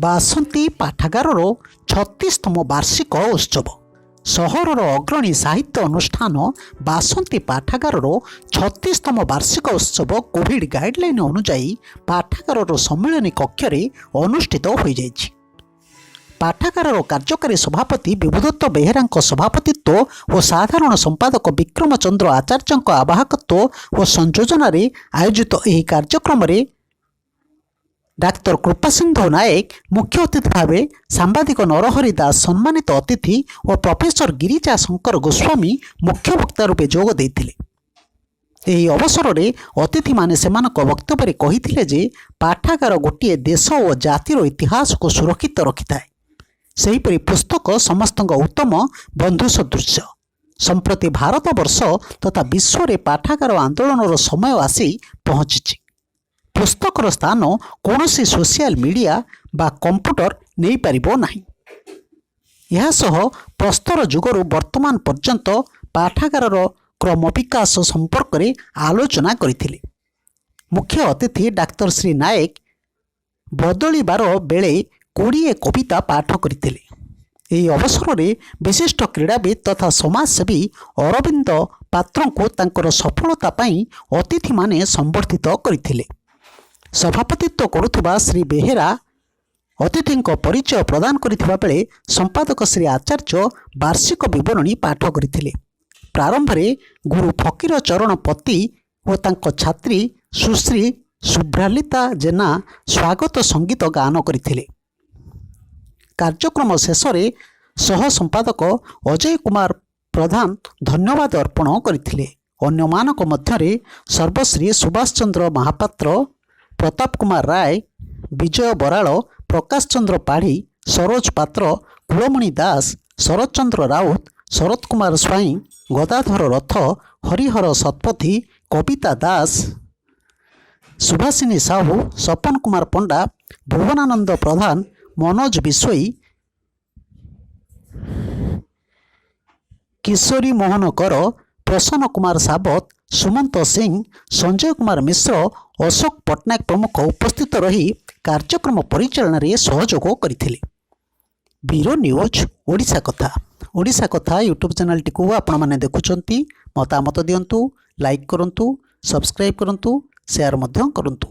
ବାସନ୍ତୀ ପାଠାଗାରର 36ତମ ବାର୍ଷିକ ଉତ୍ସବ। ସହରର ଅଗ୍ରଣୀ ସାହିତ୍ୟ ଅନୁଷ୍ଠାନ ବାସନ୍ତୀ ପାଠାଗାରର 36ତମ ବାର୍ଷିକ ଉତ୍ସବ କୋଭିଡ୍ ଗାଇଡଲାଇନ୍ ଅନୁଯାୟୀ ପାଠାଗାରର ସମ୍ମିଳନୀ କକ୍ଷରେ ଅନୁଷ୍ଠିତ ହୋଇଯାଇଛି। ପାଠାଗାରର କାର୍ଯ୍ୟକାରୀ ସଭାପତି ବିଭୁଦତ୍ତ ବେହେରାଙ୍କ ସଭାପତିତ୍ୱ ଓ ସାଧାରଣ ସମ୍ପାଦକ ବିକ୍ରମ ଚନ୍ଦ୍ର ଆଚାର୍ଯ୍ୟଙ୍କ ଆବାହକତ୍ୱ ଓ ସଂଯୋଜନାରେ ଆୟୋଜିତ ଏହି କାର୍ଯ୍ୟକ୍ରମରେ ଡାକ୍ତର କୃପାସିନ୍ଧୁ ନାୟକ ମୁଖ୍ୟ ଅତିଥି ଭାବେ, ସାମ୍ବାଦିକ ନରହରି ଦାସ ସମ୍ମାନିତ ଅତିଥି ଓ ପ୍ରଫେସର ଗିରିଜା ଶଙ୍କର ଗୋସ୍ୱାମୀ ମୁଖ୍ୟ ବକ୍ତା ରୂପେ ଯୋଗ ଦେଇଥିଲେ। ଏହି ଅବସରରେ ଅତିଥିମାନେ ସେମାନଙ୍କ ବକ୍ତବ୍ୟରେ କହିଥିଲେ ଯେ ପାଠାଗାର ଗୋଟିଏ ଦେଶ ଓ ଜାତିର ଇତିହାସକୁ ସୁରକ୍ଷିତ ରଖିଥାଏ। ସେହିପରି ପୁସ୍ତକ ସମସ୍ତଙ୍କ ଉତ୍ତମ ବନ୍ଧୁ ସଦୃଶ। ସମ୍ପ୍ରତି ଭାରତବର୍ଷ ତଥା ବିଶ୍ୱରେ ପାଠାଗାର ଆନ୍ଦୋଳନର ସମୟ ଆସି ପହଞ୍ଚିଛି। ପୁସ୍ତକର ସ୍ଥାନ କୌଣସି ସୋସିଆଲ ମିଡ଼ିଆ ବା କମ୍ପ୍ୟୁଟର ନେଇପାରିବ ନାହିଁ। ଏହା ସହ ପ୍ରସ୍ତର ଯୁଗରୁ ବର୍ତ୍ତମାନ ପର୍ଯ୍ୟନ୍ତ ପାଠାଗାରର କ୍ରମବିକାଶ ସମ୍ପର୍କରେ ଆଲୋଚନା କରିଥିଲେ। ମୁଖ୍ୟ ଅତିଥି ଡାକ୍ତର ଶ୍ରୀ ନାୟକ ବଦଳିବାର ବେଳେ 20 କବିତା ପାଠ କରିଥିଲେ। ଏହି ଅବସରରେ ବିଶିଷ୍ଟ କ୍ରୀଡ଼ାବିତ୍ ତଥା ସମାଜସେବୀ ଅରବିନ୍ଦ ପାତ୍ରଙ୍କୁ ତାଙ୍କର ସଫଳତା ପାଇଁ ଅତିଥିମାନେ ସମ୍ବର୍ଦ୍ଧିତ କରିଥିଲେ। ସଭାପତିତ୍ୱ କରୁଥିବା ଶ୍ରୀ ବେହେରା ଅତିଥିଙ୍କ ପରିଚୟ ପ୍ରଦାନ କରିଥିବା ବେଳେ ସମ୍ପାଦକ ଶ୍ରୀ ଆଚାର୍ଯ୍ୟ ବାର୍ଷିକ ବିବରଣୀ ପାଠ କରିଥିଲେ। ପ୍ରାରମ୍ଭରେ ଗୁରୁ ଫକୀର ଚରଣ ପତି ଓ ତାଙ୍କ ଛାତ୍ରୀ ସୁଶ୍ରୀ ଶୁଭ୍ରାଲିତା ଜେନା ସ୍ୱାଗତ ସଙ୍ଗୀତ ଗାନ କରିଥିଲେ। କାର୍ଯ୍ୟକ୍ରମ ଶେଷରେ ସହ ସମ୍ପାଦକ ଅଜୟ କୁମାର ପ୍ରଧାନ ଧନ୍ୟବାଦ ଅର୍ପଣ କରିଥିଲେ। ଅନ୍ୟମାନଙ୍କ ମଧ୍ୟରେ ସର୍ବଶ୍ରୀ ସୁଭାଷ ଚନ୍ଦ୍ର ମହାପାତ୍ର, ପ୍ରତାପ କୁମାର ରାୟ, ବିଜୟ ବରାଳ, ପ୍ରକାଶ ଚନ୍ଦ୍ର ପାଢ଼ୀ, ସରୋଜ ପାତ୍ର, କୁଳମଣି ଦାସ, ଶରତ ଚନ୍ଦ୍ର ରାଉତ, ଶରତ କୁମାର ସ୍ୱାଇଁ, ଗଦାଧର ରଥ, ହରିହର ଶତପଥୀ, କବିତା ଦାସ, ସୁଭାଷିନୀ ସାହୁ, ସପନ କୁମାର ପଣ୍ଡା, ଭୁବନାନନ୍ଦ ପ୍ରଧାନ, ମନୋଜ ବିଷୋଇ, କିଶୋରୀ ମୋହନ କର, ପ୍ରସନ୍ନ କୁମାର ସାବତ, ସୁମନ୍ତ ସିଂ, ସଞ୍ଜୟ କୁମାର ମିଶ୍ର, ଅଶୋକ ପଟ୍ଟନାୟକ ପ୍ରମୁଖ ଉପସ୍ଥିତ ରହି କାର୍ଯ୍ୟକ୍ରମ ପରିଚାଳନାରେ ସହଯୋଗ କରିଥିଲେ। ବ୍ୟୁରୋ ନ୍ୟୁଜ୍, ଓଡ଼ିଶା କଥା। ଓଡ଼ିଶା କଥା ୟୁଟ୍ୟୁବ୍ ଚ୍ୟାନେଲଟିକୁ ଆପଣମାନେ ଦେଖୁଛନ୍ତି, ମତାମତ ଦିଅନ୍ତୁ, ଲାଇକ୍ କରନ୍ତୁ, ସବସ୍କ୍ରାଇବ୍ କରନ୍ତୁ, ସେୟାର ମଧ୍ୟ କରନ୍ତୁ।